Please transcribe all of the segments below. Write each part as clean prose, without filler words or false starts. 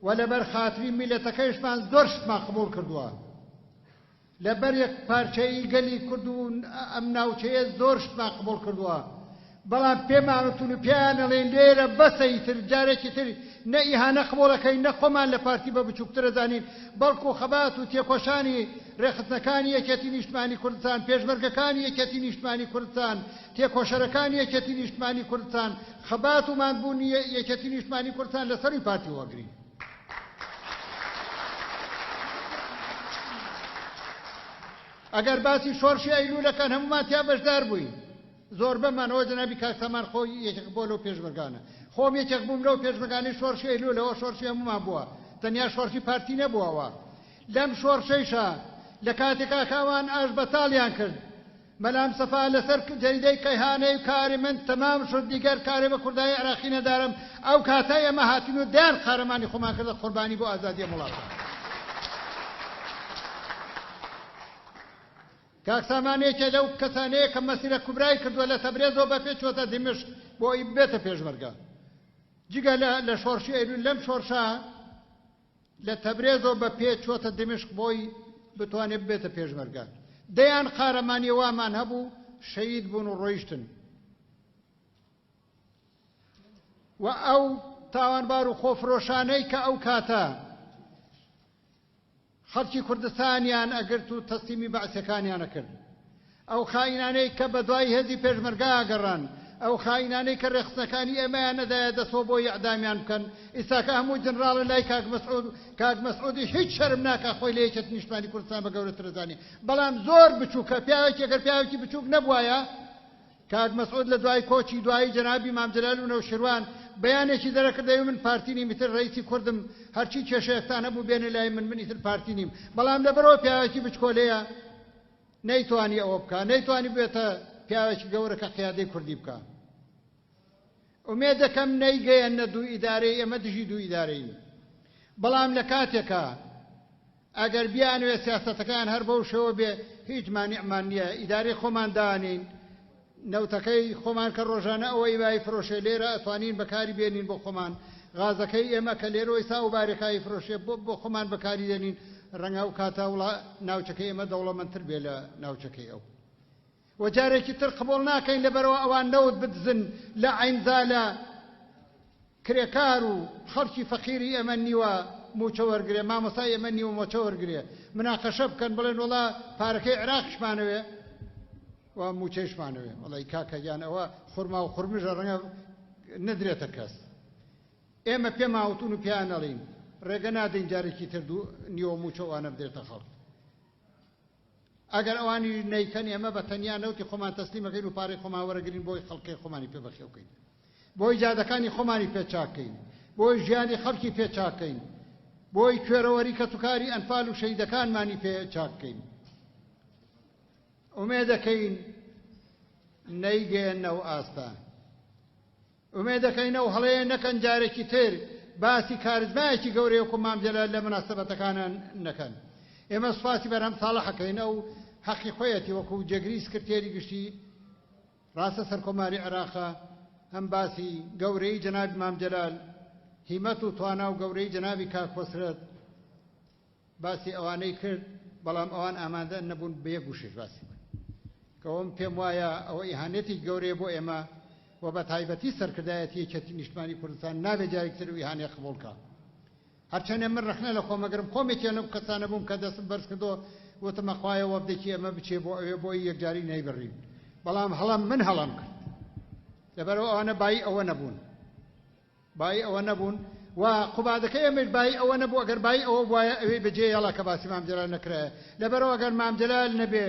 و لەبەر خاتری میللەتەکەیشمان زۆر شتمان قبوڵ کردووە. لەبەر یەکپارچەیی گەلی کورد و ئەم ناوچەیە زۆر شتمان قبوڵ کردووە، بەڵام پێمان وتون و پێیان ئەڵێین لێرە بەسە ئیتر جارێکی تر نە ئیهانە قبوڵ ئەکەین نە خۆمان لە پارتی بە بچووکتر ئەزانین، بەڵکو خەبات و تێکۆشانی رێکخستنەکانی یەکێتی نیشتمانی کوردستان، پێشمەرگەکانی یەکێتی نیشتمانی کوردستان، تێکۆشەرەکانی یەکێتی نیشتمانی کوردستان، خەبات و ماندبوونی یەکێتی نیشتمانی کوردستان لە سەرووی پارتی وەگرین. ئەگەر باسی شۆڕشی ئەیلوولەکەن هەموومان تیا بەشدار بووین زۆربەمان ئەوە جەنابی کاک سامان خۆی یەکێک بۆ لەو پێشمەرگانە خۆم یەکێک بووم لەو پێشمەرگانەی شۆڕشی ئەیلوولەوە شۆڕشی هەموومان بووە تەنیا شۆڕشی پارتی نەبووەوە لەم شۆڕشەیشا لە کاتێکا کە ئەوان ئاش بەتاڵیان کرد مەلا مستەفا لەسەر جەریدەی کەیهانەی کاری من تەمام شد دیگەر کارێ بە کوردای عێراقی نەدارم ئەو کاتە ئێمە هاتین و دەیان قارەمانی خۆمان کردە قوربانی بۆ ئازادی ئەم وڵاتە. کاک سامان یەکێ لەو کەسانەیە کە مەسیرە کوبرای کردووە لە تەبرێزەوە بە پێ چۆتە دیمەشق بۆ ئەوی ببێتە پێشمەرگە جگە لە شۆڕشی ئەیلول لەم شۆڕشە لە تەبرێزەوە بە پێ چۆتە دیمەشق بۆی بتوانێت ببێتە پێشمەرگە. دەیان قارەمانی وامان هەبوو شەهید بوون و ڕۆیشتن و ئەو تاوانبار و خۆفرۆشانەی کە ئەو کاتە خەڵکی کوردستانیان ئەگرت و تەسلیمی بەعسیەکانیان ئەکرد، ئەو خائینانەی کە بەدوای هێزی پێشمەرگە ئەگەڕان، ئەو خائینانەی کە ڕێکخستنەکانی ئێمەیان ئەدایە دەستەوە بۆ ئیعدامیان بکەن، ئیستاکە هەموو جنڕاڵن لای کاک مەسعود، کاک مەسعودیش هیچ شەرم ناکا خۆی لە یەکێتی نیشتمانی کوردستان بە گەورەتر ئەزانێ، بەڵام زۆر بچوکە، پیاوێکی ئەگەر پیاوێکی بچوک نەبوایە، کاک مەسعود لە دوای کۆچی دوایی جەنابی مام جەلال و نەوشیروان بەیانێکی دەرەکرد دەیوت من پارتی نیم ئیتر رەئیسی کوردم هەرچی کێشەیەکتان هەبوو بێنە لای من من ئیتر پارتی نیم بەڵام لەبەرئەوە پیاوێکی بچکۆلەیە نەیتوانی ئەوە بکا نەیتوانی ببێتە پیاوێکی گەورە کە قیادەی کوردی بکا ئومێدەکەم نەیگەیەننە دوو ئیدارەی ئێمە دژی دوو ئیدارەین بەڵام لە کاتێکا ئەگەر بیانەوێ سیاسەتەکەیان هەر بەو شێوە بێ هیچ مانعمان نییە ئیدارەی خۆمان دانێین نەوتەکەی خۆمان کە ڕۆژانە ئەوەی وای فرۆشێ لێرە ئەتوانین بەکاری بێنین بۆ خۆمان غازەکەی ئێمە کە لێرەوەی سا و بارێکایی فرۆشێ بۆ خۆمان بەکاری دێنین ڕەنگە ئەو کاتە وڵا ناوچەکەی ئێمە دەوڵەمەندتر بێ لە ناوچەکەی ئەو و جارێکی تر قبوڵ ناکەین لەبەرەوە ئەوان نەوت بدزن لە عەینزالە کرێکار و خەڵکی فەقیری ئێمە نیوە مووچە وەرگرێ، مامۆستای ئێمە نیوە مۆچە وەرگرێ، مناقەشە بکەن بڵێن وەڵا پارەکەی عێراقیشمانەوێ و مووچەیشمانەوێ. وەڵی کاکە گیان ئەوە خورما و خورمژە ڕەنگە نەدرێتە کەس. ئێمە پێمان وتون و پێیان ئەڵێین ڕێگە نادەین جارێکی تر نیوە مووچە وانە بدرێتە خەڵک. ئەگەر ئەوانیش نەیکەن ئێمە بە تەنیا نەوتی خۆمان تەسلیمەکەین و پارەی خۆمان وەرەگرین بۆی خەڵکەی خۆمانی پێ بەخێوکەین. بۆی جادەکانی خۆمانی پێ چاککەین، بۆی ژیانی خەڵکی پێ چاککەین، بۆی کوێرەوەری کەسوکاری ئەنفال و شەهیدەکانمانی پێ چاککەین. ئومێدەکەین نەیگەیەننە ئەو ئاستە. ئومێدەکەین ئەو هەڵەیە نەکەن جارێکی تر باسی کاریزمایەکی گەورەی وەکو مام جەلال لە موناسەبەتەکانا نەکەن. ئێمە سوپاسی بەرهەم ساڵح ئەکەین ئەو حەقی خۆیەتی وەکو جێگری سکرتێری گشتی ڕاستە سەرکۆماری عێراقە هەم باسی گەورەیی جەنابی مام جەلال، هیمەت و توانا و گەورەیی جەنابی کاک کۆسرەت باسی ئەوانەی کرد، بەڵام ئەوان ئامادە نەبوون بە یەک وشەش باسی بکەن. کە ئەوم پێم وایە ئەوە ئیهانەتێکی گەورەیە بۆ ئێمە و بە تایبەتی سەرکردایەتی یەکێتی نیشتمانی کوردستان نابێت جارێکی تر ئەو ئیهانەیە قبوڵ کا. هەرچەندە من ڕەخنە لە خۆم ئەگرم، خۆم یەکێ لەو کەسانە بووم کە دەستم بەرز کردەوە وتم ئەخوایە وەفدێکی ئێمە بچێ بۆ ئەوێ بۆی یەکجاری نەیبڕین، بەڵام هەڵەم من هەڵەم کرد لەبەرئەوە ئەوانە بایی ئەوە نەبوون بایی ئەوە نەبوون و قوبادەکەی ئێمەش بایی ئەوە نەبوو، ئەگەر بایی ئەوە بوایە ئەوێی بەجێ هێڵا کە باسی مام جەلال نەکرایە، لەبەرئەوە ئەگەر مام جەلال نەبێ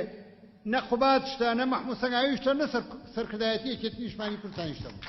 نە قوباد شتە نە مەحموود سەنگاوی شتە نە سەرکردایەتی یەکێتی نیشتمانی کوردستانی شتە بوو.